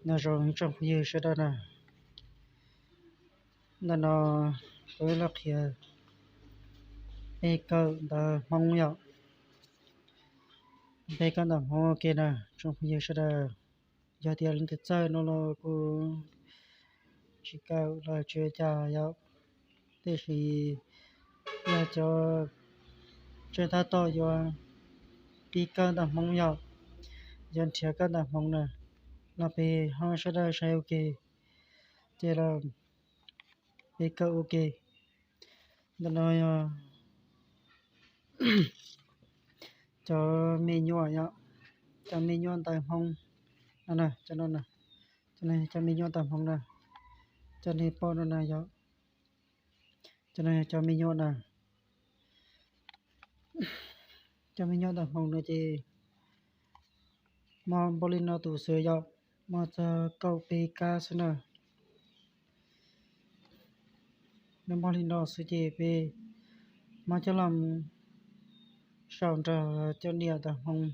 Nyob zoo tsoom phooj ywg sawv daws na, ntawm no kuv los qhia peb kawm ntawv Hmoob yom. Peb kawm ntawv Hmoob ua ke na tsoom phooj ywg sawv daws. Yog tias leej twg txawj no los kuj tsis kawm los tsis ua cas yom. Tiam sis yog cov tseem tab tom yuav pib kawm ntawv Hmoob yom, yuav nrhiav kawm ntawv Hmoob na, los peb ho sawv daws saib ua ke, ces los peb kawm ua ke. Ntawm no yog cov me nyuam yom, cov me nyuam ntawv Hmoob no, cov no, cov me nyuam ntawv Hmoob na, cov nej pom no na yom, cov no yog cov me nyuam na. Cov me nyuam ntawv Hmoob no ces muaj npaum li no tus xwb yom, muaj txog kaum peb kab xwb na. Nws muaj li no xwb ces peb muab coj los sau nrog cov niam ntawv Hmoob,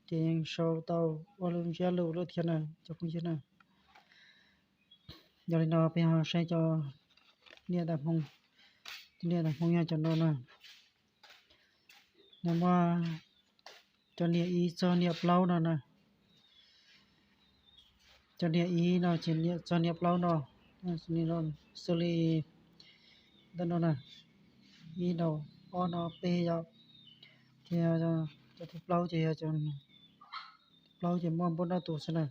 ces yeej sau tau ua lub ntsiab lus lawm thiab na cov phooj ywg na. Yog li no peb ho saib cov niam ntawv Hmoob, cov niam ntawv Hmoob yog cov no na. Nws muaj cov niam ib txog niam plaub no na. Cov niam ib no ces niam txog niam plaub no, xws li ntawm no na, ib no, ob no, peb yom, ces cov thib plaub ces yog cov, plaub ces muaj npaum no tus xwb na.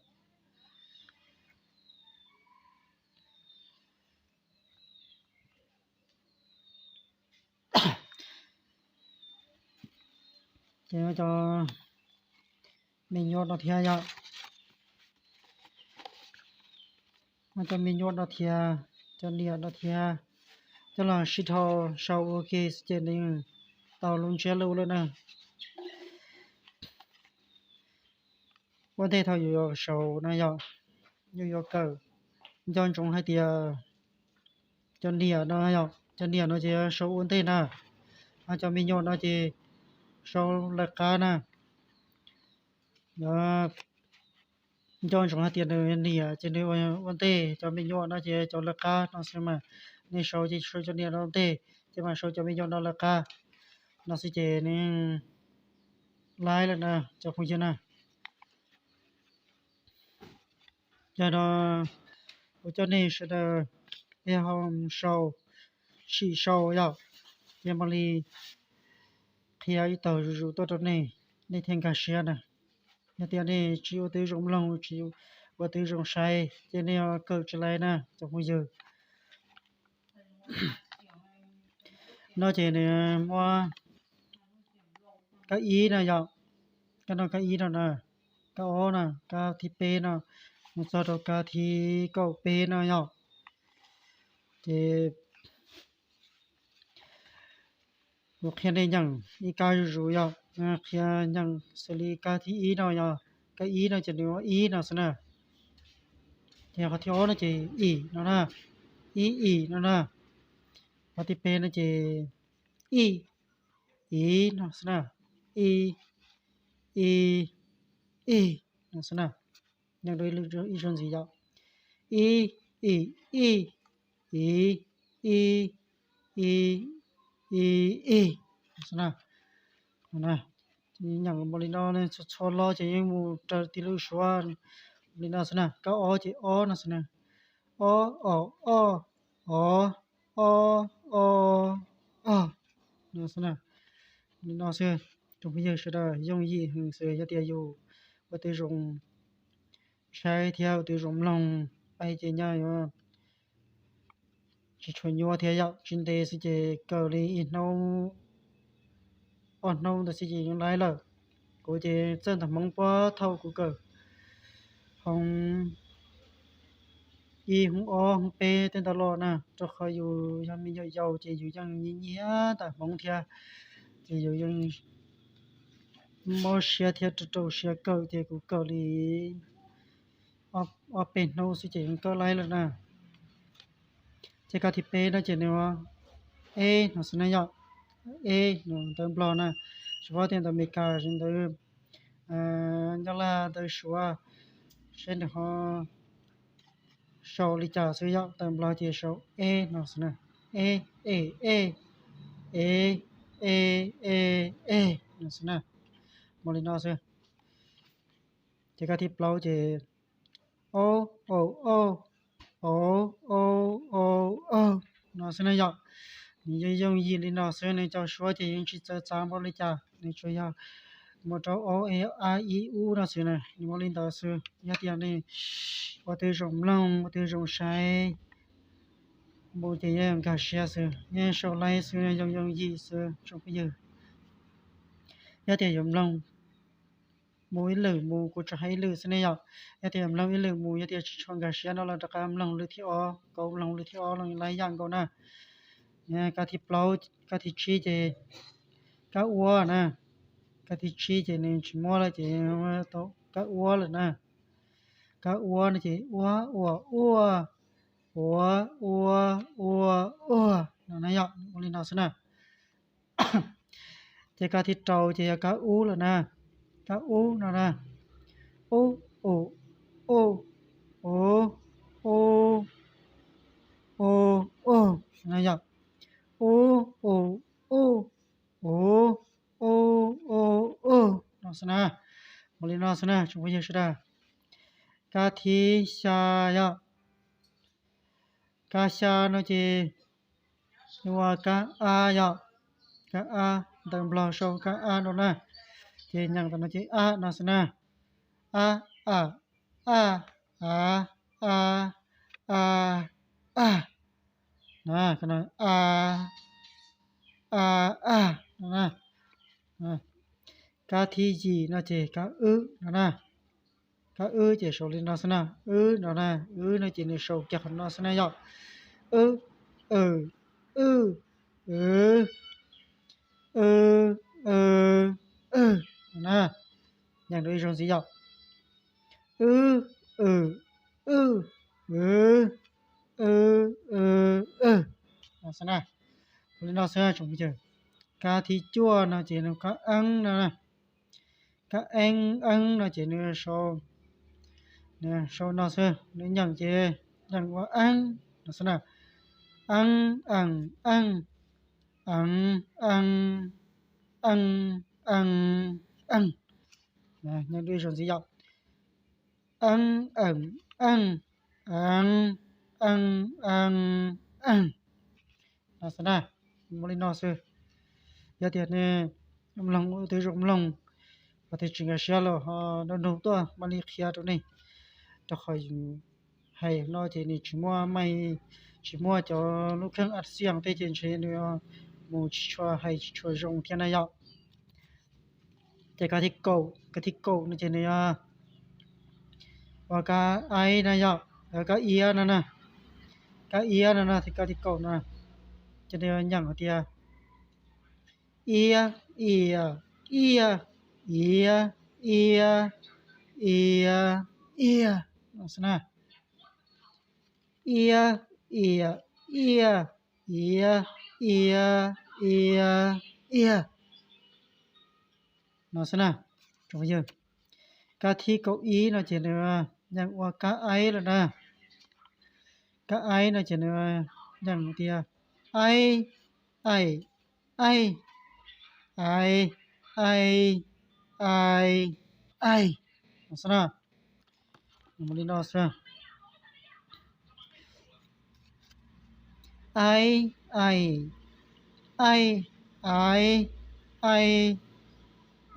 Ces cov me nyuam no thiab yom, cov me nyuam no thiab, cov niam no thiab, coj los sib dhos sau ua ke xwb ces nws tau lub ntsiab lus lawm na. Ua ntej thaum yus yuav sau no yog yus yuav kawm, nco ntsoov hais tias cov niam no, cov niam no ces sau ua ntej na, ho cov me nyuam no ces sau lawv qab na. Nco ntsoov hais tias nws niam ces nws ua ntej, cov me nyuam no ces cov lawv qab no xwb mas. Nej sau ces sau cov niam no ua ntej, ces mam sau cov me nyuam no lawv qab no xwb ces nws laib lawm na cov phooj ywg na. Yog no kuv coj nej sawv daws ib ho sau, sim sau yom, ces mam li qhia ib tag zuj zus tuaj rau nej, nej thiaj nkag siab na. Yog tias nej tsis ua tib zoo mloog, tsis ua tib zoo saib ces nej kawm tsis laib na cov phooj ywg. No ces nws muaj kab ib no yom, kab no kab ib no na, kab ob na, kab thib peb no, mus txog rau kab thib kaum peb no yom. Ces kuv qhia nej nyeem ib kab zuj zus yom, qhia nyeem xws li kab thib ib no yog, kab ib no ces nws ua ib no xwb na. Ces qhov thib ob no ces ib no na, ib ib no na. Qhov thib peb no ces ib ib no xwb na, ib ib ib no xwb na. Nyeem rau ib zaug ntxiv yom, ib ib ib ib ib ib ib ib no xwb na. Nyeem npaum li no, txhua txhua lo ces yeej mus raws tib lub suab li no xwb na. Kab ob ces ob no xwb na, ob ob ob, ob ob ob no xwb na. Li no xwb, tsoom phooj ywg sawv daws, yooj yim heev xwb, yog tias yus ua tib zoo saib thiab ua tib zoo mloog, peb ces nyaj yuav tsis tshua nyuaj thiab yom, tsis ntev xwb ces kawm li ib hnub ob hnub ntawd xwb ces yeej laib lawm. Kuv ces txawj ntawv Hmoob puag thaum kuv kawm hoob ib hoob ob hoob peb tej ntawd los na, rau qhov yus yog me nyuam yaus ces yus yeej nyiam nyiam ntawv Hmoob thiab, ces yus yeej mob siab thiab rau rau siab kawm, ces kuv kawm li ob peb hnub xwb ces yeej kawm laib lawm na. Ces kab thib peb no ces nws ua eb no xwb na yom, eb no ntawv Nplog na, tsis paub tias ntawv Amelikas ntawv Nyab Laj ntawv Suav, seb nws ho sau li cas xwb yom. Ntawv Nplog ces sau e no xwb na, e, e, e, e, e, e, e no xwb na. Muaj li no xwb. Ces kab thib plaub ces o, o, o, o, o, o, o no xwb na yom. Nws yeej yooj yim li no xwb, nws cov suab ces yeej tsis txawv txav npaum li cas, nws tsuas yog mus rau o, e, a, i, u no xwb na, nws muaj li ntawd xwb. Yog tias nej ua twg zoo mloog ua twg zoo saib mus ces yeej nkag siab xwb, yeej sau laib xwb, yooj yooj yim xwb tsoom phooj ywg. Yog tias yuav mloog mus ib lwm mus, kuv tsuas hais ib lwm xwb ne yom. Yog tias mloog ib lwm mus yog tias tsis tshua nkag siab no los rov qab mloog lwm thib ob, kauv mloog lwm thib ob los laj yam nkaus na. Kab thib plaub, kab thib tsib ces kab ua na. Kab thib tsib ces nws tsis muab lawm ces tau kab ua lawm na. Kab ua no ces ua, ua, ua, ua, ua, ua, ua no na yom, ua li no xwb na. Ces kab thib rau ces yog kab u lawm na. Kab u no na. U, u, u, u, u, u, u no yom. U, u, u, u, u, u, u no xwb na. Ua li no xwb na tsoom phooj ywg sawv daws. Kab thib xya yom. Kab xya no ces nws ua kab a yom. Kab a, ntawv Nplog sau kab a rau na. Ces nyeem tam no ces a no xwb na. A, a, a, a, a, a, a, a, a, a. Kab thib yim no ces kab wb no na. Kab wb ces sau li no xwb na. Wb no na, wb no ces nws sau kiag qhov no xwb na yom. Wb, w, w, w, w, w, w no na. Nyeem rau ib zaug ntxiv yom. Wb, w, w, w, w, w, w no xwb na. Ua li no xwb tsoom phooj ywg. Kab thib cuaj no ces nws kab eeb no na. Kab eeb, eeb no ces nws sau, nws sau no xwb, nws nyeem ces nyeem ua eeb no xwb na. Eeb, eem, eej, eev, eej, eej, eej, eej. Nyeem ib zaug ntxiv yom. Eeb, eem, eej, eev, eej, eej, eej no xwb na. Muaj li no xwb. Yog tias nej mloog ua twg zoo mloog, ua twg tsis nkag siab los ho nug nug tuaj mam li qhia rau nej. Rau qhov yus hais no ces nws tsis muaj mai, tsis muaj cov lub kheej a xiaj tej ces ntshe nws mus tsis tshua hais tsis tshua zoo thiab na yom. Ces kab thib kaum, kab thib kaum no ces nws yog ua kab aib na yom, kab iab no na. Kab iab no na, kab thib kaum no ces nws nyeem hais tias iab, iam, iaj, iab, iab, iab, iab no xwb na. Iab, iam, iaj, iab, iab, iab, iab no xwb na. Kab thib kaum ib no ces nws nyeem ua kab aib lawm na. Kab aib no ces nws nyeem tias aib, aim, aij, ais, ais, ais, ais no xwb na. Li no xwb. Aib, aim, aij, ais, aib,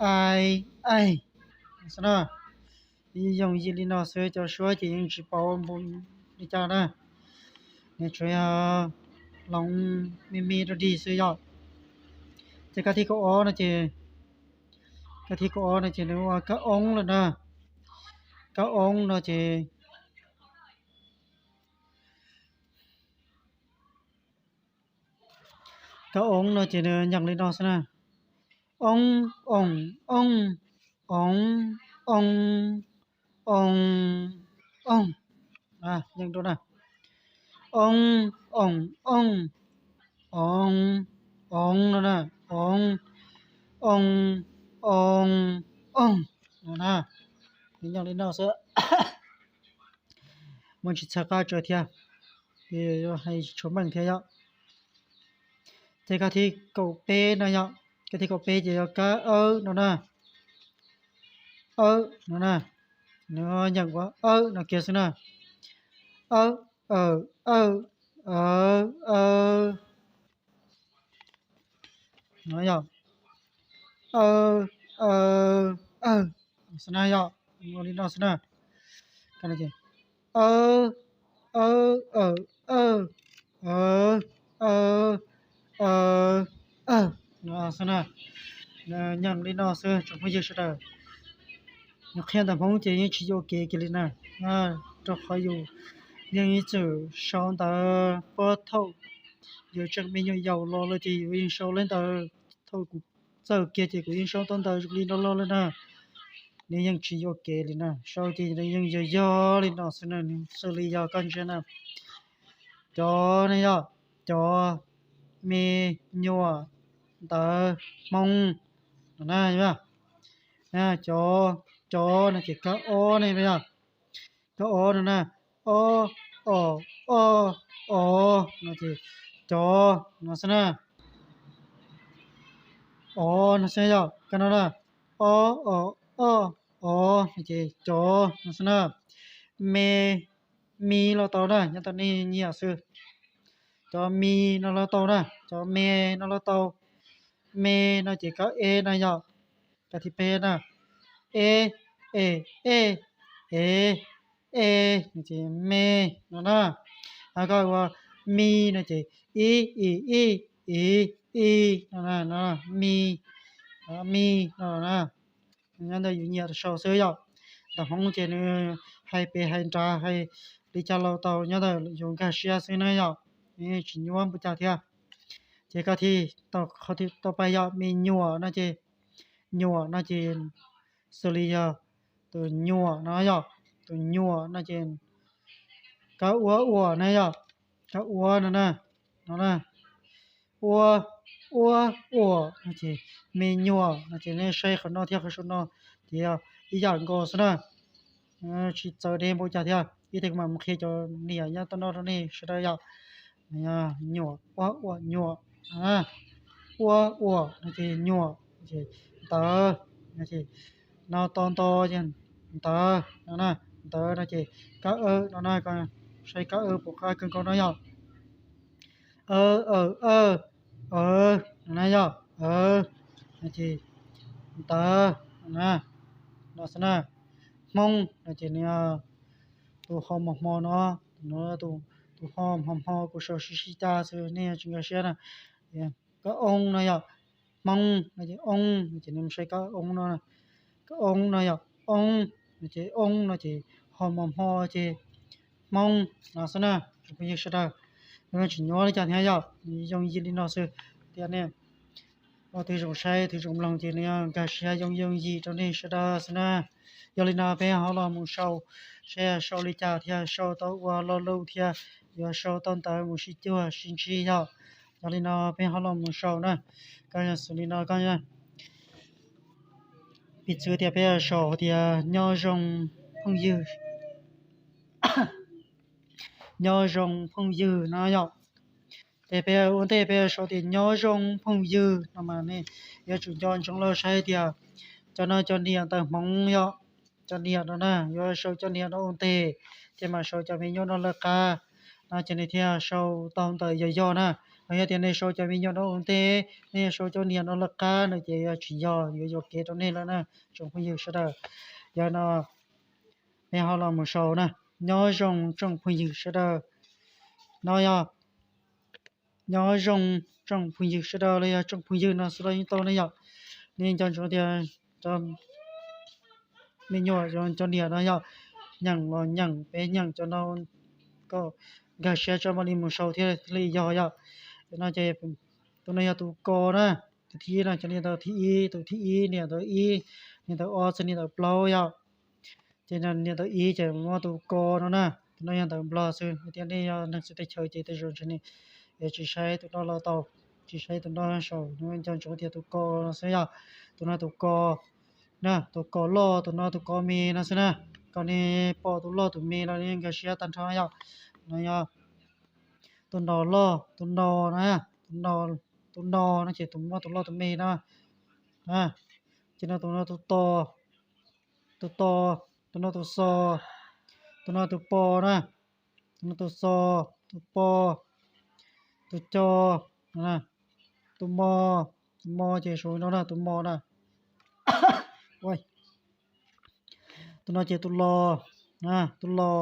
ais, ais xwb na. Yooj yim li no xwb, cov suab ces yeej tsis paub npaum li cas na. Nws tsuas yog hloov me me rau dig xwb yom. Ces kab thib kaum ob no ces, kab thib kaum ob no ces nws ua kab oob lawm na. Kab oob no ces, kab oob no ces nws nyeem li no xwb na. Oob, oom, ooj, oov, oong, oos, ooj. Nyeem rau na. Oob, oom, ooj, oov, oov no na. Oov, oong, oos, ooj no na. Nws nyob li no xwb, muaj tsis txhawj qab tsawv thiab, hais tsis tshua meej thiab yom. Ces koj thib kaum peb no yom, koj thib kaum peb ces yog kab awb no na. Awb no na, nws nyeem ua awb no kiag xwb na. Awb, awb, awb, awb, awb. No yog, awb, awb, awb, xwb na yog, ua li no xwb na. Awb, awb, awb, awb, awb, awb, awb, no xwb na. Nyeem li no xwb tsoom phooj ywg sawv daws. Yus qhia ntawv Hmoob ces yeej tsis yuam kev kiag li na, rau qhov yus yeej ib txwm sau ntawv puag thaum yus tseem me nyuam yaus los lawm ces yus yeej sau lawm ntawv, thaum kuv txawj kiag ces kuv yeej sau tau ntawv zoo li no los lawm na. Nws yeej tsis yuam kev li na, sau ces nws yeej yog yog li no xwb na, nws xws li yog koj ntsia na. Cov no yog cov me nyuam ntawv Hmoob no na. Cov, cov no ces kab ob ne yog, kab ob no na. Ob, ob, ob, ob no ces cov no xwb na. Ob no xwb yog kab no na. Ob, ob, ob, ob no ces cov no xwb na. Me, mi los tau na, nyob tau nej nyiam xwb. Cov mi no los tau na, cov me no los tau. Me no ces kab e no yog, kab thib peb na. E, e, e, e, e, me no na. Koj ua mi no ces i, i, i, i, i no, mi, mi no na. Nyob ntawm yus nyiam sau xwb yom. Ntawv Hmoob ces nws hais pem hais nrad hais li cas los tau, nyob ntawm yus nkag siab xwb na yom. Tsis nyuaj npaum cas thiab. Ces koj thib tau pais yog me nyuam no ces, nyuam no ces xws li yog tus nyuam no yom. Tus nyuam no ces kab ua uas na yom. Kab ua no na, no na. Ua, ua, uas no ces me nyuam no ces nej saib qhov no thiab qhov saum no ces yog ib yam nkaus xwb na. Tsis txawv deb npaum cas thiab. Ib teg kuv mam mus qhia cov niam nyob tom no rau nej sawv daws yom. Nyuam, ua uas nyuam, ua uas no ces nyuam, ntawv no ces no to nto ces ntawv no na. Ntawv no ces kab awb no na, koj saib kab awb puas qab kawg nkaus no yom. Awb, awb, awb, awb no na yom. Awb no ces ntawv no na, no xwb na. Hmoob no ces nws tus ho mos hmo no, tus ho mos hmo kuv sau sib sib cag xwb nej tsis nkag siab na. Kab oob no yom. Hmoob no ces oob no ces nws mus saib kab oob no. Kab oob no yom. Oob no ces oob no ces ho mos hmo ces Hmoob no xwb na. Tsoom phooj ywg sawv daws, nws tsis nyuaj li cas thiab yom, nws yooj yim li no xwb. Tias nej ua tib zoo saib tib zoo mloog ces nws nkag siab yooj yooj yim rau nej sawv daws xwb na. Yog li no peb ho los mus sau, saib sau li cas thiaj sau tau ua lo lus thiab yuav sau tau ntawv mus sib cuag sib ntsib yom. Yog li no peb ho los mus sau na. Koj xws li no koj, piv txwv tias peb sau tias nyob zoo phooj ywg, nyob zoo phooj ywg no yom. Ces peb ua ntej peb sau tias nyob zoo phooj ywg no mas nej yuav tsum nco ntsoov los saib tias cov no cov niam ntawv Hmoob yom. Cov niam no na yuav sau cov niam no ua ntej, ces mam sau cov me nyuam no lawv qab no ces nej thiaj sau tau ntawv yog yog na. Ho yog tias nej sau cov me nyuam no ua ntej, nej yuav sau cov niam no lawv qab no ces yuav tsis yog, yuav yuam kev rau nej lawm na tsoom phooj ywg sawv daws. Yog no peb ho los mus sau na. Nyob zoo tsoom phooj ywg sawv daws. No yog nyob zoo tsoom phooj ywg sawv daws los yog tsoom phooj ywg no xwb los yeej tau ne yom. Nej nco ntsoov tias cov me nyuam cov niam no yog nyeem los nyeem, peb nyeem cov no kom nkag siab tso mam li mus sau thiaj li yog yom. No ces tus no yog tus ko na, tus thib ib no cov niam ntawv thib ib, tus thib ib niam ntawv ib, niam ntawv ob txog niam ntawv plaub yom. Ces niam ntawv ib ces muab tus ko no na, tus no yog ntawv Nplog xwb, tias nej yog neeg txawv teb chaws ces tej zaum ntshe nej yuav tsis saib tus no los tau, tsis saib tus no saum, nco ntsoov tias tus ko no xwb yom. Tus no tus ko, na, tus kos loj, tus no tus kos me no xwb na. Kom nej pom tus loj tus me los nej nkag siab tag nrho yom. No yog tus no loj, tus no na, tus no, tus no no ces tus muaj tus loj tus me na. Ces no tus no tus to, tus to, tus no tus xo, tus no tus po na, tus no tus xo, tus po, tus co, tus mo, tus mo ces su no na, tus mo na. Tus no ces tus lo, tus lo.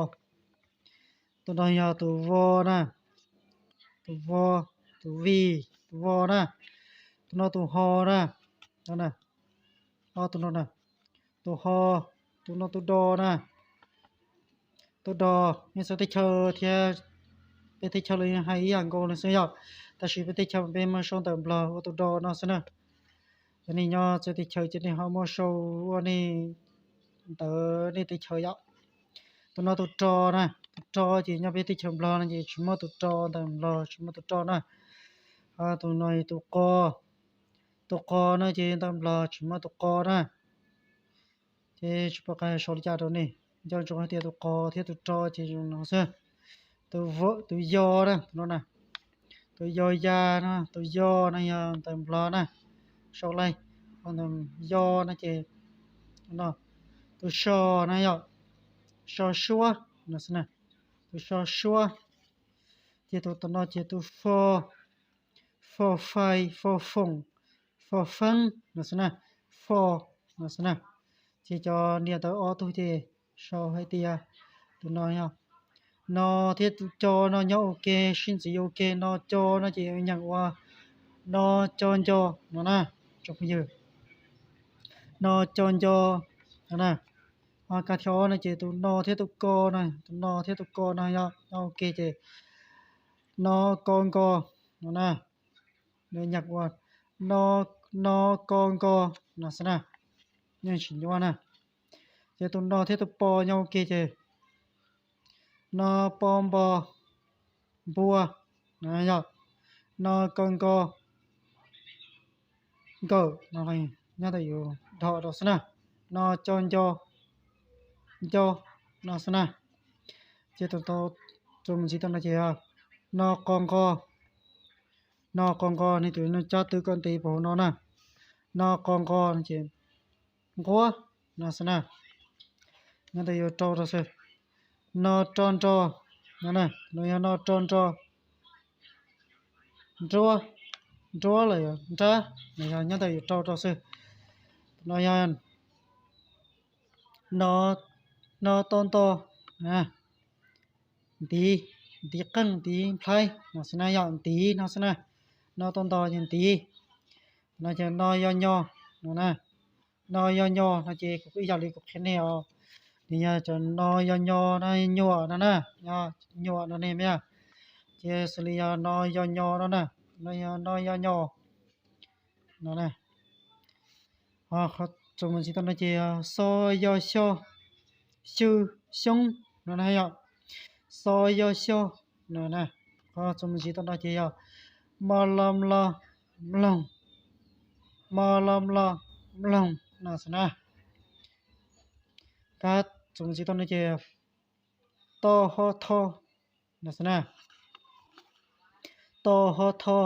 Tus no yog tus vo na, tus vo, tus vi, tus vo na. Tus no tus ho na, tus no, tus ho, tus no tus do na. Tus do, nej txawv teb chaws thiab peb teb chaws los yeej hais ib yam nkaus li xwb yom. Tab sis peb teb chaws peb muab sau ntawm Nplog ua tus do no xwb na. Cov nej nyob txawv teb chaws ces nej ho muab sau ua nej ntawd nej teb chaws yom. Tus no tus ro na, tus ro ces nyob peb teb chaws Nplog no ces tsis muaj tus ro, ntawm Nplog tsis muaj tus ro na. Tus no tus qo, tus qo no ces ntawm Nplog tsis muaj tus qo na. Ces tsis pom qab sau li cas rau nej, nco ntsoov hais tias tus qo thiab tus ro ces zoo no xwb. Tus yo na, tus no na, tus yo ya no, tus yo no yog ntawm Nplog na, sau laij, ntawm yo no ces no, tus so no yog so suab no xwb na, tus so suab. Ces tus no ces tus fo, fo fai, fo foom, fo feeb no xwb na, fo no xwb na. Ces cov niam ntawv ob tug ces sau hais tias tus no yog no thiab tus co no nyob ua ke, sib ntxiv ua ke, no co no ces nyeem ua no co nco no na, tsoom phooj ywg. No co nco no na. Ho kab thib ob no ces tus no thiab tus ko no, tus no thiab tus ko no yog nyob ua ke ces no ko nko no na. Nyeem ua no ko nko no xwb na, yeej tsis nyuaj na. Ces tus no thiab tus po nyob ua ke ces no po npo npua, yog no ko nko nkawm no, nyob ntawm yus dhos rau xwb na. No co nco, nco no xwb na. Ces tus mus ntxiv tau no ces yog no qo nqo, no qo nqo, nej tus no cab tw kom ntev puag hauv no na. No qo nqo no ces nquab no xwb na. Nyob ntawm yus rau rau xwb. No ro nro no na, no yog no ro nro, nruab, nruab los yog nrab, no yog nyob ntawm yus rau rau xwb. No yog no to nto, ntiv, ntiv qeej ntiv nplhaib no xwb na, yog ntiv no xwb na. No to nto yog ntiv. No ces no yo nyo no na. No yo nyo no ces kuv ib yam li kuv qhia nej os, nws yog cov no yo nyo no, nyuam no na, nyuam no ne, ces xws li yog no yo nyo no na, no yo nyo no na. Qhov txuas mus ntxiv tau no ces yog xo yo xyo, xyw, xyoob no na yom. Xo yo xyo no na. Qhov txuas mus ntxiv tau no ces yog mo lo mlo, mloog, mo lo mlo, mloog no xwb na. Qhov txuas mus ntxiv tau no ces to ho tho no xwb na. To ho tho,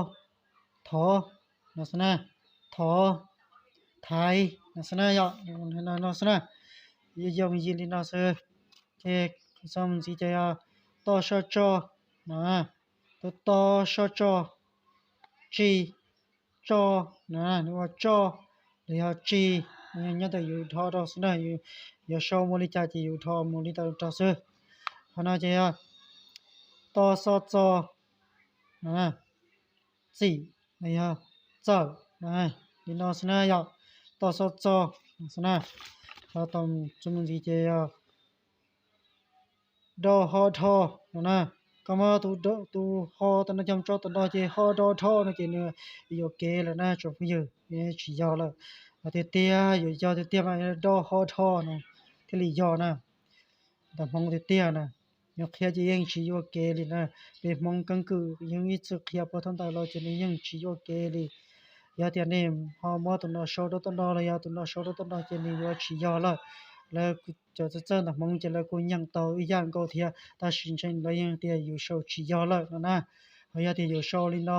thov no xwb na. Thov, thaiv no xwb na yom. No xwb na, yooj yim li no xwb. Ces txuas mus ntxiv ces yog to so tso no, tus to so tso, tsi, tso no, nws ua tso los yog tsi, nyob ntawm yus dhos rau xwb na, yuav sau mus li cas ces yus dhos mus li ntawd rau xwb. Qhov no ces yog to xo txo, txim los yog txawm, li no xwb na yom. To xo txo xwb na. Qhov txuas mus ntxiv ces yog do ho dho no na. Koj muab tus ho tam no coj tso tom no ces ho do dho no ces nws yuam kev lawm na tsoom phooj ywg, tsis yog lawm. Tiag tiag yuav yog tiag tiag mas do ho dho no thiaj li yog na. Ntawm Hmoob tiag tiag na, yus qhia ces yeej tsis yuam kev li na. Peb Hmoob keeb kwm yeej ib txwm qhia puag thaum ntawd los ces nws yeej tsis yuam kev li. Yog tias nej ho muab tus no sau rau tom no los yog tus no sau rau tom no ces nws yuav tsis yog lawm. Lawv cov txawj txawj ntawv Hmoob ces lawv kuj nyeem tau ib yam nkaus thiab, tab sis ntshe lawv yeej tias yus sau tsis yog lawm no na. Ho yog tias yus sau li no,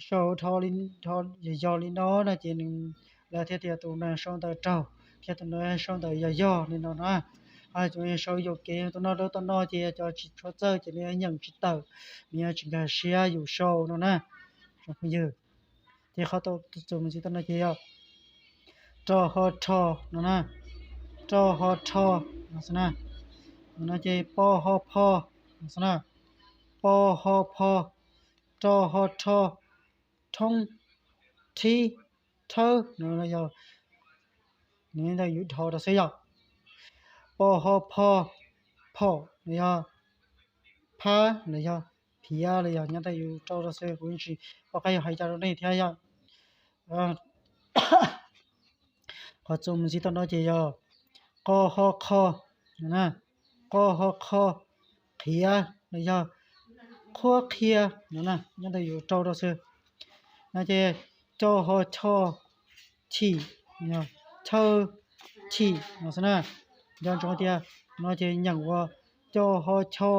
sau dhau li, dhau yog yog li no no ces nws, lawv thiaj tias tus no sau ntawv raug thiab tus no sau ntawv yog yog li no na. Ho tus sau yuam kev tus no rau tom no ces cov tsis tshua txawj ces nws nyeem tsis tawm, nws yuav tsis nkag siab yus sau no na. Tsoom phooj ywg, ces qhov tau tus txuas mus ntxiv tom no ces yog rau ho rho no na, rau ho rho no xwb na. No ces po ho pho no xwb na, po ho pho, rau ho rho, thoob, thib, thawb no yog, nws ntawd yus dhau rau xwb yog. Po ho pho, phom los yog phab los yog phiav los yog nyob ntawd yus rau rau xwb, kuv tsis pom qab yuav hais cas rau nej thiab yog. Qhov txuas mus ntxiv tom no ces yog qo ho qho, qo ho qho, qhiav los yog qhuab qhia no, nyob ntawd yus rau rau xwb. No ces co ho cho, chim, chaw, chim no xwb na. Nco ntsoov tias no ces nyeem ua co ho cho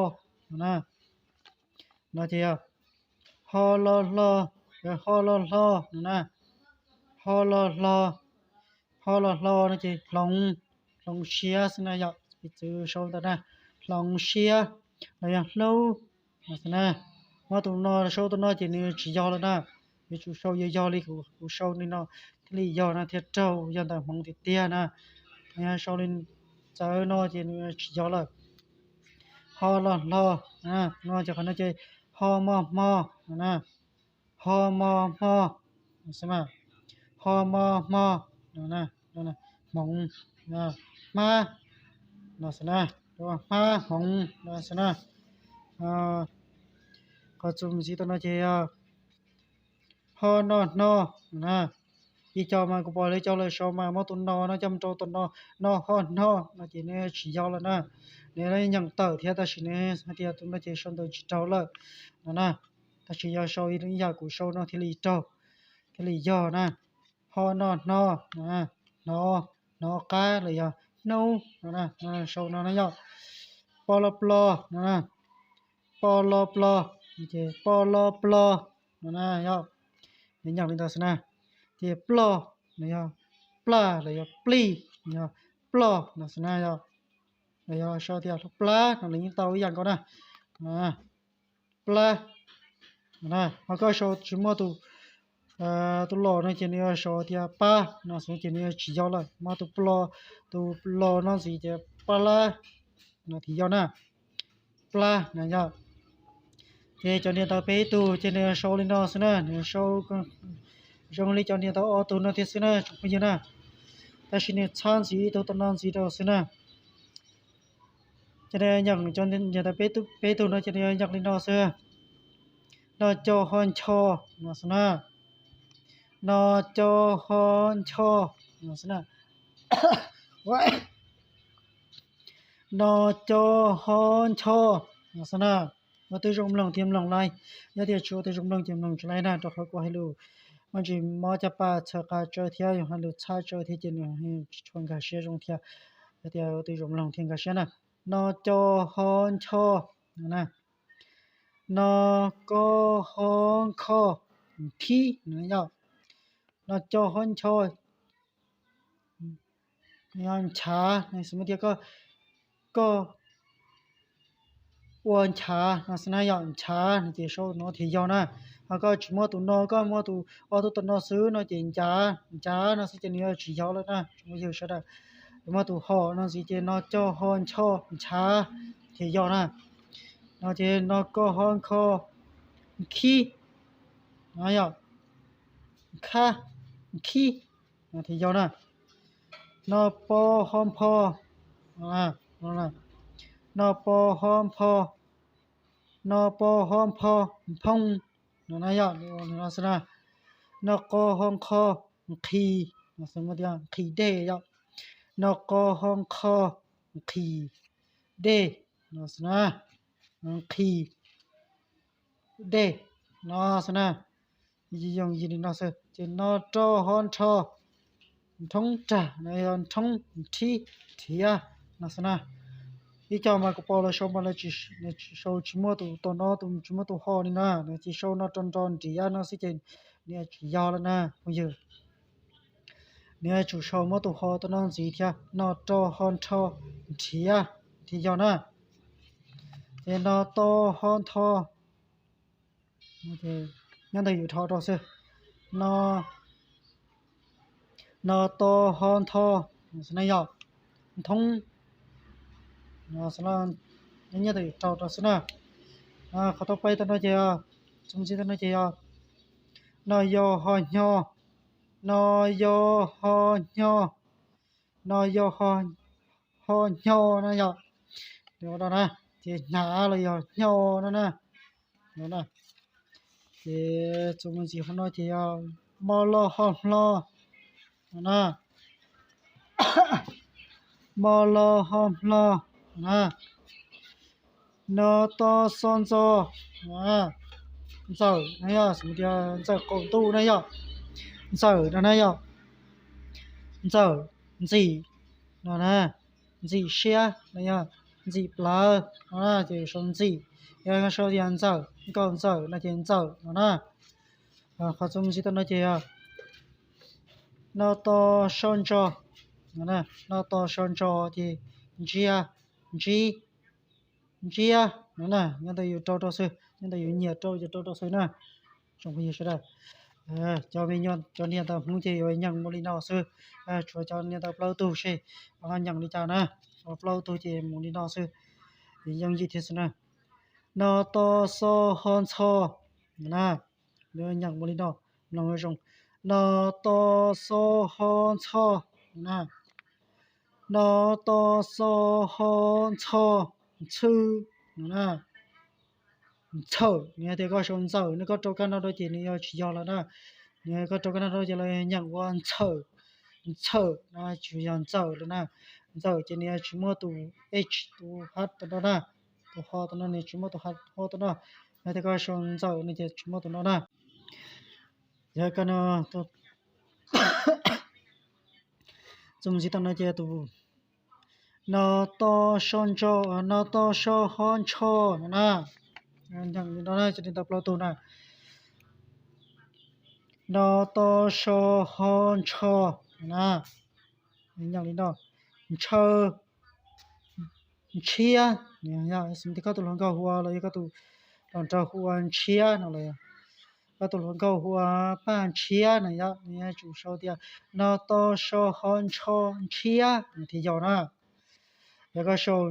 no na. No ces yog ho lo hlo, ho lo hlo no na, ho lo hlo, ho lo hlo no ces hloov, hloov siab xwb na yom, piv txwv sau ntawd na, hloov siab los yog hlub no xwb na. Muab tus no sau tus no ces nws tsis yog lawm na, yuav tsum sau yog yog li kuv sau li no thiaj li yog na, thiaj raug yog ntawv Hmoob tiag tiag na. Yog sau li txawv no ces nws tsis yog lawm. Ho lo hlo no ces qhov no ces ho mo hmo no na, ho mo hmo no xwb na, ho mo hmo no, hmoov, hmab no xwb na, hmab hmoov no xwb na. Qhov txuas mus ntxiv tom no ces yog ho no hno no na. Ib co mas kuv pom lawv cov lawv sau mas muab tus no no coj mus rau tom no, no ho hno no ces nws tsis yog lawm na. Nws nyeem tawm thiab tab sis nws hais tias tus no ces sau ntawv tsis raug lawm no na. Tab sis yog sau ib yam kuv sau no thiaj li raug, thiaj li yog na. Ho no hno, hnov, hnov qab los yog hnub no, sau no na yom. Po lo plo no, po lo plo, po lo plo no na yom. Nws nyeem li ntawd xwb na. Ces ploj los yog plaj los yog plij, yog ploj no xwb na yom. Los yog sau tias plab no los yeej tau ib yam nkaus na. Plab. Ho koj sau tsis muaj tus, tus los no ces nws yuav sau tias pab no xwb ces nws yuav tsis yog lawm. Muab tus plo, tus los no ntxiv ces plab no thiaj yog na. Plab no yog. Ces cov niam tais peb tug ces nws sau li no xwb na, nws sau zoo li cov niam tais ob tug no thiab xwb na tsoom phooj ywg na. Tab sis nws txhab ntxiv ib tug tom no ntxiv rau xwb na. Ces nws nyeem cov niam tais peb tug no ces nws nyeem li no xwb. No co ho ncho no xwb na. No co ho ncho no xwb na. No co ho ncho no xwb na. Ua twb zoo mloog thiab mloog laij, yog tias tsis ua twb zoo mloog ces mloog tsis laij na, rau qhov kuv hais lus me ntsis mob caj pas txhawv qas tsawv thiab yog hais lus txhab tsawv thiab ces nws tsis tshua nkag siab zoo thiab. Yog tias ua twb zoo mloog thiab nkag siab na. No co ho ncho no na. No ko ho nkho, nkhib no yom. No co ho ncho, nchav, xws li tias koj, koj ua nchav no xwb na yom, nchav no ces sau no thiaj yog na. Ho koj tsis muaj tus no, koj muaj tus ob tug tom no xwb no ces ncav, ncav no xwb ces nws yuav tsis yog lawm na tsoom phooj ywg sawv daws. Yuav muaj tus ho no ntxiv ces no co ho ncho, nchav thiaj yog na. No ces no ko ho nkho, nkhib no yom, nkhab, nkhib no thiaj yog na. No po ho npho, no po ho npho, no po ho npho, nphoo no na yom, no xwb na. No qo ho nqho, nqhis, nqhis dej yom. No qo ho nqho, nqhis dej no xwb na. Nqhis dej no xwb na. Yooj yim li no xwb. Ces no rau ho nrho, nrhoob rag no yog nrhoob nrhiav, nrhiav no xwb na. Ib co mas kuv pom lawv sau mas lawv tsis, sau tsis muaj tus, tom no tus tsis muaj tus ho li na, nws ces sau no rau nro nrhiav no xwb ces nws tsis yog lawm na phooj ywg. Nws yuav tsum sau muab tus ho tom no ntxiv thiab, no rau ho nrho nrhiav thiaj yog na. Ces no to ho ntho, nyob ntawm yus dhau rau xwb. No, no to ho ntho, xwb na yog nthoob, nyob ntawm yus dhau rau xwb na. Qhov tau peb tom no ces, txuas ntxiv tom no ces yog no yog ho nyo, no yog ho nyo, no yog ho nyo na yom. Ces hnyav los yog nyo no na. Ces txuas mus ntxiv qhov no ces yog mo lo ho hlo no na. Mo lo ho hlo na. No to so ntxo, ntxawm na yom, xws li tias ntxawm qaum ntuj na yom, ntxawm no na yom, ntxawm, ntxim no na, ntxim siab no yog ntxim plawv no na ces sau ntxim, yog sau tias ntxawm, nkaum ntxawm no ces ntxawm no na. Qhov txuas mus ntxiv tom no ces yog no to so ntso, no to so ntso ces ntsia, ntsib, ntsiab no na, nyob ntawm yus rau rau xwb, nyob ntawm yus nyiam rau ces rau rau xwb na. Tsoom phooj ywg sawv daws, cov me nyuam cov niam ntawv Hmoob ces yuav nyeem mus li no xwb, tshuav cov niam ntawv plaub tug seb ho nyeem li cas na, plaub tug ces mus li no xwb, yooj yim thiab xwb na. No to so ho ntxho na, nyeem mus li no, mloog zoo. No to so ho ntxho na, no to so ho ntxho, ntxhw no na, ntxhawm, nws hais tias koj sau ntxawm no koj rau kab no rau ces nws yuav tsis yog lawm na. Nws koj rau kab no rau ces lawv nyeem ua ntxhawm, ntxhawm no tsis yog ntxawm lawm na. Ntxawm ces nws tsis muaj tus h, tus h tom no na, tus ho tom no nws tsis muaj tus h ho tom no. Yog tias koj sau ntxawm no ces tsis muaj tus no na. Yog koj no, txuas mus ntxiv tom no ces tus no to so ntso, no to so ho ntsho no na. Nyeem li no na, cov niam ntawv plaub tug na. No to so ho ntsho na. Nyeem li no, ntshaw, ntshiab, xws li koj tus hluas nkauj hu ua los yog koj tus hluas nraug hu ua ntshiab no los, koj tus hluas nkauj hu ua Paj Ntshiab na yom, nws yuav tsum sau tias no to so ho ntsho ntshiab no thiaj yog na. Yog koj sau,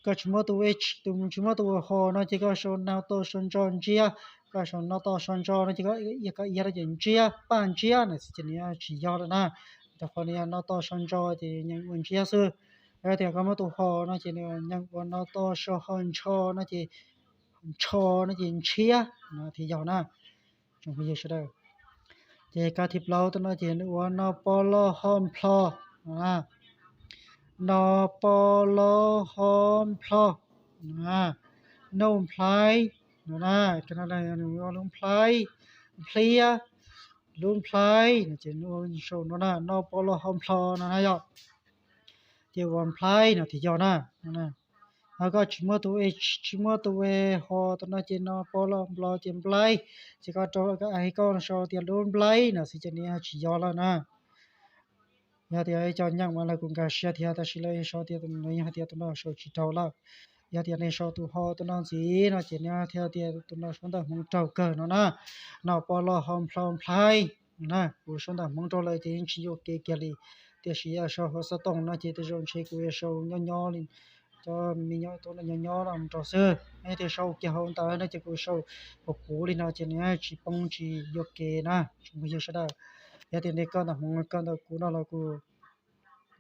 koj tsis muab tus h, tus tsis muab tus ho no ces koj sau no to so ntso ntsiab, koj sau no to so ntso no ces koj iab, koj iab no ces ntsiab, Paj Ntsiab no xwb ces nws tsis yog lawm na. Rau qhov nws yog no to so ntso ces nyeem ua ntsiab xwb. Yog tias koj muab tus ho no ces nws nyeem ua no to so ho ntsho no ces, ntsho no ces ntshiab no thiaj yog na. Tsoom phooj ywg sawv daws, ces kab thib plaub tom no ces nws ua no po lo ho nplho, no po lo ho nplho, no nplhaib no na, nws ua lub nplhaib, nplhiab, lub nplhaib no ces nws ua sau no na, no po lo ho nplho no na yom. Ces ua nplhaib no thiaj yog na. Ho koj tsis muab tus h, tsis muab tus ho tom no ces no po lo nplho ces nplaib, ces koj rau koj sau tias lub nplaib no xwb ces nws tsis yog lawm na. Yog tias cov nyeem mas lawv kuj nkag siab thiab, tab sis lawv sau tias, yog hais tias tus no sau tsis raug lawm. Yog tias nej sau tus ho tom no ntxiv no ces nws thiaj tias tus no sau ntawv Hmoob raug kawg no na. No po lo ho nplho nplhaib na, kuv sau ntawv Hmoob rau lawv ces yeej tsis yuam kev kiag li. Tiam sis yog sau hauv xov tooj no ces tej zaum ntshe kuv yuav sau nyob nyob li, cov me nyuam tuaj nyob nyob no rau xwb. Yog tias sau kiag hauv ntawv no ces kuv sau puv puv li no ces nws tsis poob tsis yuam kev na, tsoom phooj ywg sawv daws. Yog tias nej koj ntawv Hmoob koj ntawv kuv no los kuj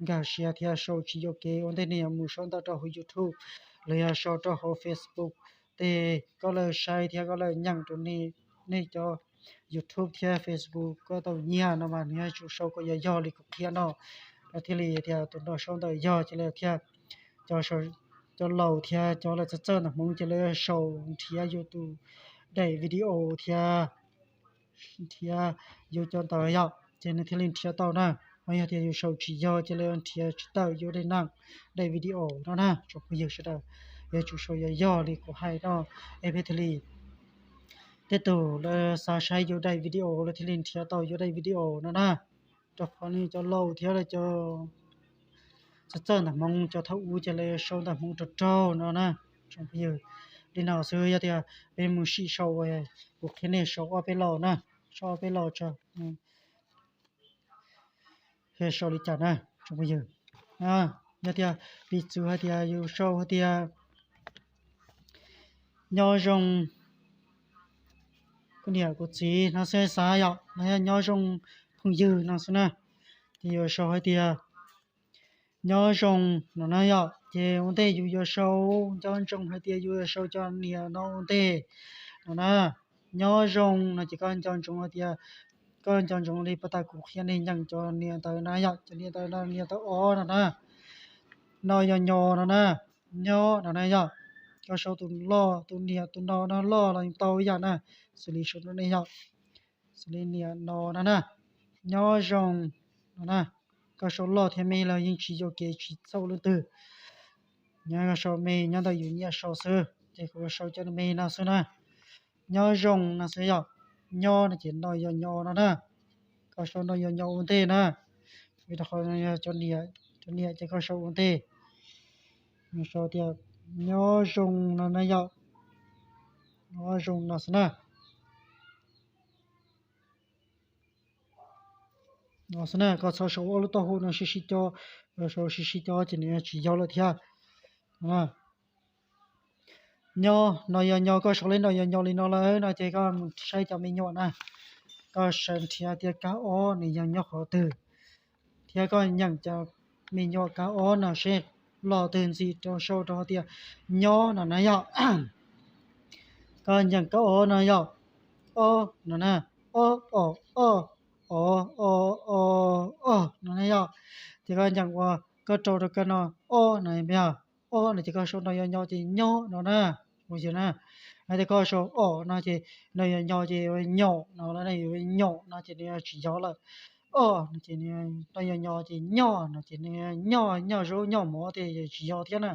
nkag siab thiab sau tsis yuam kev. Ua ntej nej yuav mus sau ntawv rau hauv YouTube los yog sau rau hauv Facebook, tej koj lawv saib thiab koj lawv nyeem rau nej, nej cov YouTube thiab Facebook koj tau nyiaj no mas nws yuav tsum sau kom yog yog li kuv qhia no, no thiaj li tias tus no sau ntawv yog ces lawv thiaj, cov laus thiab cov lawv txawj txawj ntawv Hmoob ces lawv sau nrhiav yus tus daim video thiab nrhiav yus cov ntawv yom, ces nws thiaj li nrhiav tau na. Ho yog tias yus sau tsis yog ces lawv nrhiav tsis tawm yus daim neeg, daim video no na tsoom phooj ywg sawv daws. Yuav tsum sau yog yog li kuv hais no, es peb thiaj li, tej tug lawv xav saib yus daim video lawv thiaj li nrhiav tau yus daim video no na. Rau qhov nws cov laus thiab lawv cov txawj txawj ntawv Hmoob cov thaum ub ces lawv sau ntawv Hmoob raug raug no na tsoom phooj ywg. Li no xwb, yog tias peb mus sim sau, kuv qhia nej sau ob peb lo na, sau ob peb lo tso, sau li cas na tsoom phooj ywg. Yog tias piv txwv hais tias yus sau hais tias nyob zoo kuv niam kuv txiv no xwb xav yom, los yog nyob zoo phooj ywg no xwb na, ces yus sau hais tias nyob zoo no na yom. Ces ua ntej yus yuav sau, nco ntsoov hais tias yus yuav sau cov niam no ua ntej no na. Nyob zoo no ces koj nco ntsoov hais tias, koj nco ntsoov li puag ta kuv qhia nej nyeem cov niam ntawv na yom, cov niam ntawv no niam ntawv o no na. No yog nyo no na, nyob no na yom. Koj sau tus loj, tus niam tus no no loj los yeej tau ib yam na, xws li sau no ne yom, xws li niam no no na, nyob zoo no na. Koj sau loj thiab me los yeej tsis yuam kev tsis txhaum leej twg. Nyob koj sau me nyob ntawm yus nyiam sau xwb, ces kuv sau cov me no xwb na. Nyob zoo no xwb yom. Nyob no ces no yog nyo no na, koj sau no yog nyo ua ntej na. Vim rau qhov cov niam, cov niam ces koj sau ua ntej, sau tias nyob zoo no na yom. Nyob zoo no xwb na. No xwb na, koj txhob sau ob lub taub hau no sib sib co, sau sib sib co ces nws tsis yog lawm thiab. Nyob no yog nyo, koj sau li no yog nyo li no lawm no ces koj mus saib cov me nyuam na, koj sawv nrhiav tias kab ob nws yog nyob qhov twg, thiab koj nyeem cov me nyuam kab ob no seb loj twg ntxim rau sau rau hais tias nyob no na yom. Koj nyeem kab ob no yom, ob no na, ob o, ob o, o o, o no na yom. Ces koj nyeem ua, koj rau rau kab no, ob no yog, ob no ces koj sau no yog nyo ces nyob no na, ua yog na. Hais tias koj sau o no ces no yog nyo ces nyom no, nyom no ces nws tsis yog lawm. Ob no ces no yog nyo ces nyob no ces nws nyoj, nyoj zaub nyoj mov ces tsis yog thiab na.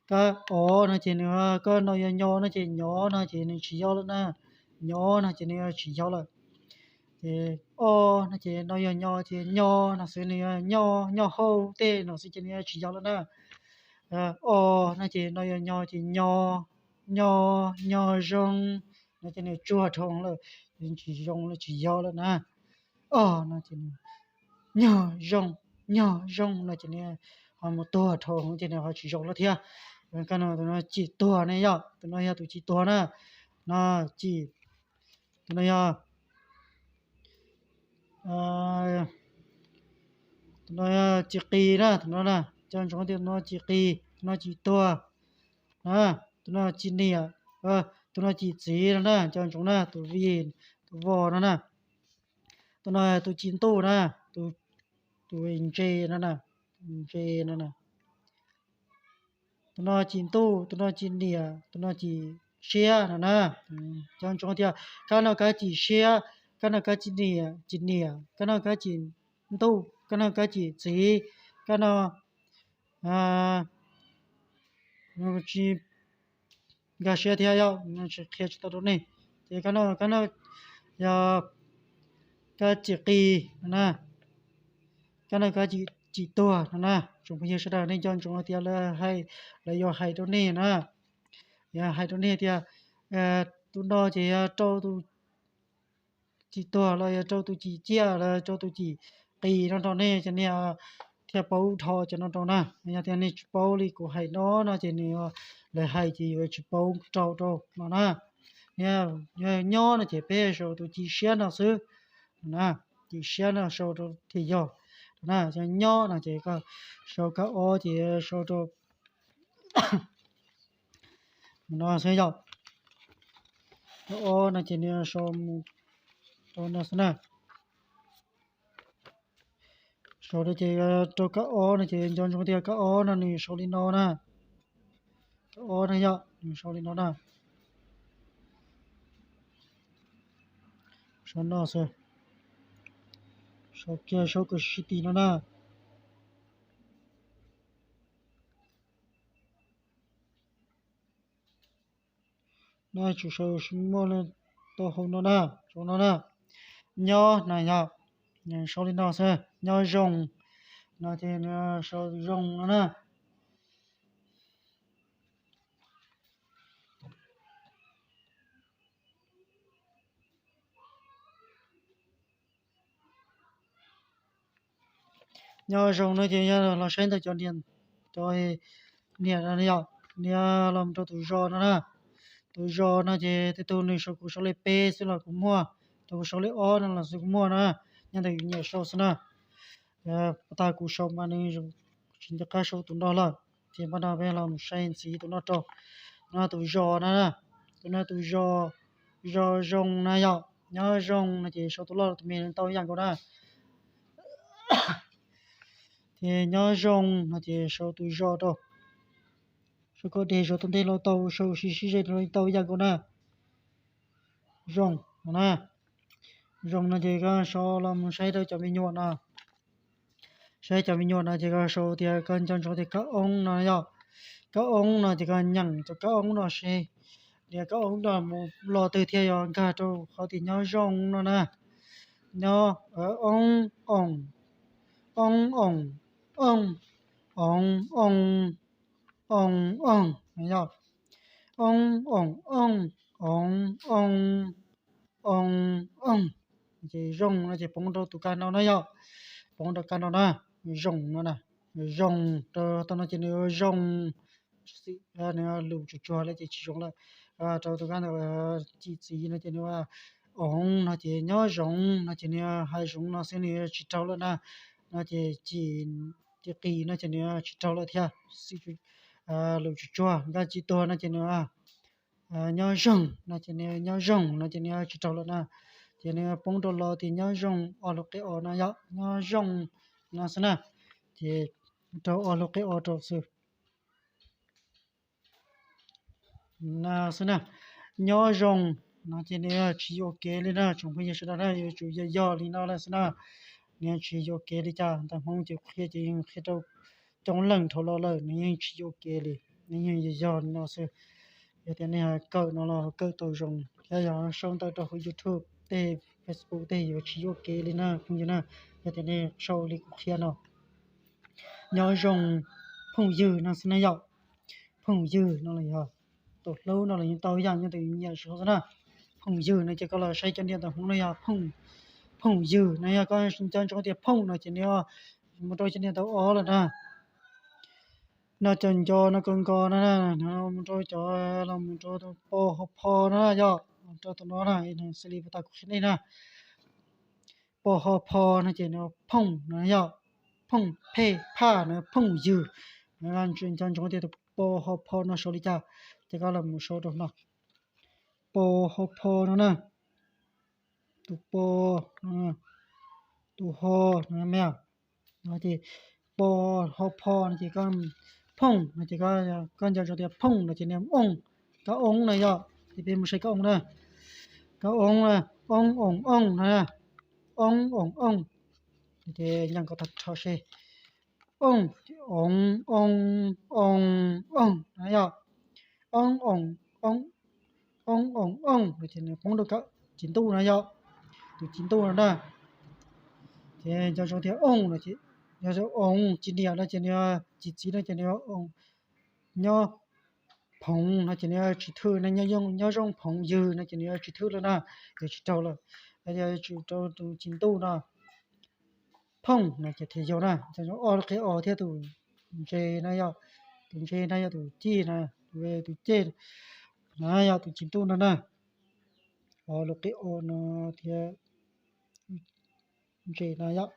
Kab o no ces nws, koj no yog nyo no ces nyov no ces nws tsis yog lawm na, nyov no ces nws tsis yog lawm. Ces o no ces no yog nyo ces nyo no xwb, nws nyoj, nyoj hauj tej no xwb ces nws tsis yog lawm na. O no ces no yog nyo ces nyo, nyo, nyo zoo no ces nws tsuag dhau lawm, tsis zoo lawm, tsis yog lawm na. O no ces nws nyog zoo, nyog zoo no ces nws ho mus tuag dhau ces nws ho tsis zoo lawm thiab. Koj no, tus no cim tuag ne yom, tus no yog tus cim tuag na. No cim, tus no yog, tus no cim qis na, tus no na, nco ntsoov tias tus no cim qis, tus no cim tuag na, tus no cim niam, tus no cim txiv no na, nco ntsoov na, tus vij, tus vos no na. Tus no tus cim ntuj na, tus ntse no na, tus ntse no na. Tus no cim ntuj, tus no cim niam, tus no cim siab no na. Nco ntsoov tias kab no kab cim siab, kab no kab cim niam, cim niam, kab no kab cim ntuj, kab no kab cim txiv, kab no tsis nkag siab thiab yom, tsis qhia tsis tau rau nej. Ces kab no, kab no yog kab cim qis no na, kab no kab cim tuag no na. Tsoom phooj ywg sawv daws nej nco ntsoov hais tias lawv hais, lawv yuav hais rau nej na, yuav hais rau nej tias tus no ces yog rau tus cim tuag los yog rau tus cim ciaj los rau tus cim qis no rau nej ces nej thiaj paub dhau cov no rau na. Yog tias nej tsis paub li kuv hais no no ces nws, lawv hais ces yuav tsis paub rau rau no na. Yog nyob no ces peb sau tus cim siab no xwb na, cim siab no sau rau thiaj yog na. Yog nyob no ces koj sau kab ob ces sau rau no xwb yom. Kab ob no ces nws sau mus rau no xwb na. Sau rau ces rau kab ob no ces nco ntsoov tias kab ob no nws sau li no na. Kab ob no yom, nws sau li no na. Sau no xwb. Sau kiag sau kom sib tim no na. No tsum sau sib muaj li tau hauv no na, zoo no na. Nyob no yog, sau li no xwb, nyob zoo no ces nws sau zoo no na. Nyob zoo no ces yog los saib ntawm cov niam, cov niam no yom, niam los mus rau tus zos no na. Tus zos no ces tej tug nws sau, kuv sau li peb xwb los kuv muaj, tus kuv sau li ob no los xwb kuv muaj na. Nyob ntawm yus nyiam sau xwb na. Tag kuv sau mas nws tsis nco qab sau tus no lawm, ces npaj no peb los mus saib ntxiv tus no rau. No tus zos no, tus no tus zos, zos zoo na yom, nyob zoo no ces sau tus loj tus me tau ib yam nkaus na. Ces nyob zoo no ces sau tus zos rau. Sau kom deg zos tau ntej los tau, sau sib sib ze los tau ib yam nkaus na. Zoo no na. Zoo no ces koj sau los mus saib rau cov me nyuam no. Saib cov me nyuam no ces koj sau tias koj nco ntsoov tias kab oob no yom. Kab oob no ces koj nyeem cov kab oob no seb, tias kab oob no mus lo twg thiaj yuav nkag rau qhov tias nyob zoo no na. Nyob, oob, oom, oob, oom, ooj, oov, oom, ooj, ooj no yom. Oob, oom, ooj, oov, ooj, oov, ooj. Ces zoo no ces poob rau tus kab no na yom. Poob rau kab no na. Zoo no na. Zoo rau tau no ces nws zoo, nws lus tsuag tsuag lawm ces tsis zoo lawm. Rau tus kab ntawm ci txiv no ces nws oov no ces nyob zoo no ces nws hais zoo no xwb, nws tsis raug lawm na. No ces ci, ci qis no ces nws tsis raug lawm thiab. Lus tsuag tsuag, nkaj ci tuag no ces nws nyob zoo no ces nws, nyob zoo no ces nws tsis raug lawm na. Ces nws poob rau los tias nyob zoo, o lub qe o no yom, nyob zoo no xwb na. Ces rau o lub qe o rau xwb. No xwb na. Nyob zoo no ces nws tsis yuam kev li na tsoom phooj ywg sawv daws na, yuav tsum yog yog li no lawm xwb na. Nws tsis yuam kev li cas, ntawv Hmoob ces qhia ces yeej qhia rau coob leej dhau los lawm, nws yeej tsis yuam kev li, nws yeej yog yog li no xwb. Yog tias nej kawm no los kawm tau zoo thiab, yog sau ntawv rau hauv YouTube tej, Facebook tej yuav tsis yuam kev li na phooj ywg na. Yog tias nej sau li kuv qhia no. Nyob zoo phooj ywg no xwb na yom. Phooj ywg no los yog tus hlub no los yeej tau ib yam, nyob tus nyiam xwb na. Phooj ywg no ces koj los saib cov niam ntawv Hmoob no yog phooj, phooj ywg no yog koj nco ntsoov tias phooj no ces nws mus rau cov niam ntawv o lawm na. No cov nco no kawg nkaus no, mus rau cov, los mus rau tus po ho pho no yom, rau tus no na, xws li puag ta kuv qhia nej na. Po ho pho no ces nws phooj no yom, phooj phe phaj no phooj ywg. Nco ntsoov tias tus po ho pho no sau li cas, ces koj los mus sau rau no. Po ho pho no na, tus po, tus ho no me, no ces po ho pho no ces koj, phooj no ces koj nco ntsoov tias phooj no ces nws ooj, kab oob no yom, ces peb mus saib kab oob na. Kab oob na, oob oom ooj no, oob oom ooj, ces nyeem kom tag nrho seb, ooj, oov, oo, oo, ooj no yom. Oob oom, oob, oob oom ooj no ces nws poob rau kab ci ntuj no yom, tus ci ntuj no na. Ces nco ntsoov tias ooj no ces, yog oov ci niam no ces nws, ci txiv no ces nws ooj, nyob phoov no ces nws tsis thwj na, nyob zoo phoov ywg no ces nws tsis thwj lawm na, yuav tsis raug lawm. Yog yuav tsum rau tus ci ntuj no. Phooj no ces thiaj yog na, o lub qe o thiab tus ntse no yog, tus ntse no yog tus cij na, tus cij na yog tus ci ntuj no na. O lub qe o no thiab ntse no yom.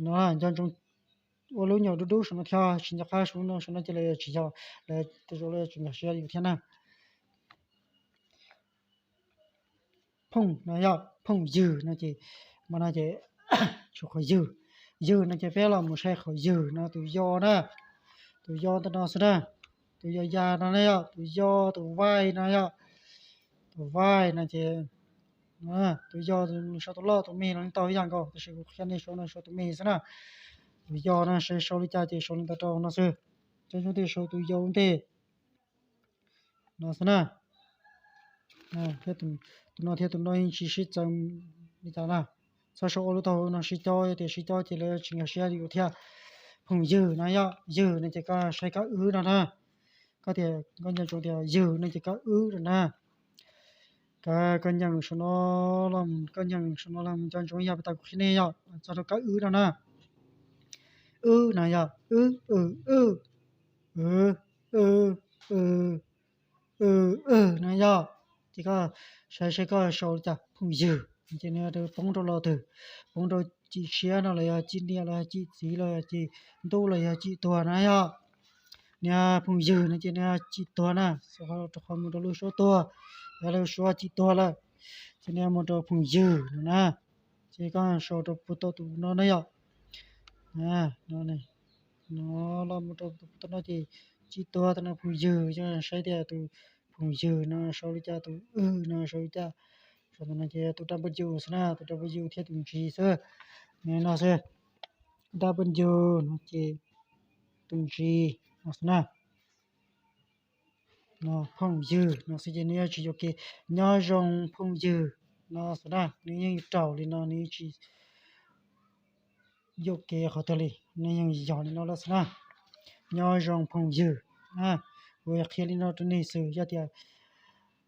No nco ntsoov ua lub nyuam dub dub saum no thiab, tsis nco qab saum no, saum no ces lawv tsis yog, lawv tej zaum lawv tsis nkag siab yus thiab na. Phooj no yog phooj ywg no ces, mas no ces, tshuav qhov ywg, ywg no ces peb los mus saib qhov ywg no, tus yo na, tus yo ntawm no xwb na, tus yo ya no na yog tus yo, tus vaij no yog, tus vaij no ces Tus yau, sau tus loj tus me los yeej tau ib yam nkaus, tab sis kuv qhia nej sau no sau tus me xwb na. Tus yau na, sau sau li cas ces sau li ntawd rau no xwb. Cov zoo tej sau tus yau ntej no xwb na. Tus no thiab tus no yeej tsis sib txeeb li cas na. Txhob sau ua lub taub hau no sib cob, yog tias sib cob ces lawv tsis nkag siab li thiab. Phooj ywg no yog, ywg no ces koj saib kab wb no na. Koj tias koj nco ntsoov tias ywg no ces kab wb no na. Kab, kab nyeem saum no los, kab nyeem saum no los nco ntsoov yog pas tas kuv qhia nej yog txog rau kab wb no na. Wb no yog wb, w, w, w, w, w, w no yog. Ces koj saib saib koj sau li cas, phooj ywg ces nws poob rau lo twg, poob rau cim siab no los yog cim niam los yog cim txiv los yog cim ntuj los yog cim tuag na yog. Nws phooj ywg no ces nws cim tuag na, rau qhov mus rau lub suab tuag, yog lub suab cim tuag lawm, ces nws mus rau phooj ywg no na. Ces koj sau rau puag tom tus no na yom. No los mus rau tus puag tom no ces cim tuag tus no phooj ywg, yog saib tias tus phooj ywg no sau li cas, tus wb no sau li cas. Sau tus no ces tus dab npab yus xwb na, tus dab npab yus thiab tus ntsis xwb. No xwb, dab npab yus no ces tus ntsis no xwb na. No phooj ywg no xwb ces nws yuav tsis yuam kev. Nyob zoo phooj ywg no xwb na, nws yeej raug li no, nws tsis yuam kev qhov twg li, nws yeej yog li no lawm xwb na. Nyob zoo phooj ywg. Kuv qhia li no rau nej xwb, yog tias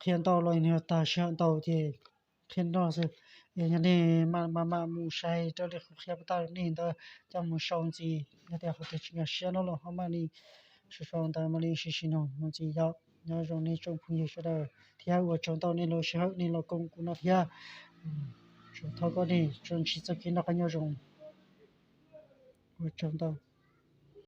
qhia ntau los nws tag sij hawm ntau ces qhia no xwb. Yog nej mam mam mus saib raws li kuv qhia puag ta rau nej ntawd coj mus sau ntxiv, yog tias qhov twg tsis nkag siab no los ho mam li sau sau ntawd mam li sib sib nug mus ntxiv yom. Nyob zoo nej tsoom phooj ywg sawv daws thiab ua tsaug ntau nej los sij hawm nej los koom kuv no thiab. Tsuas thov kom nej tsuas ntsib txoj kev noj qab nyob zoo. Ua tsaug ntau.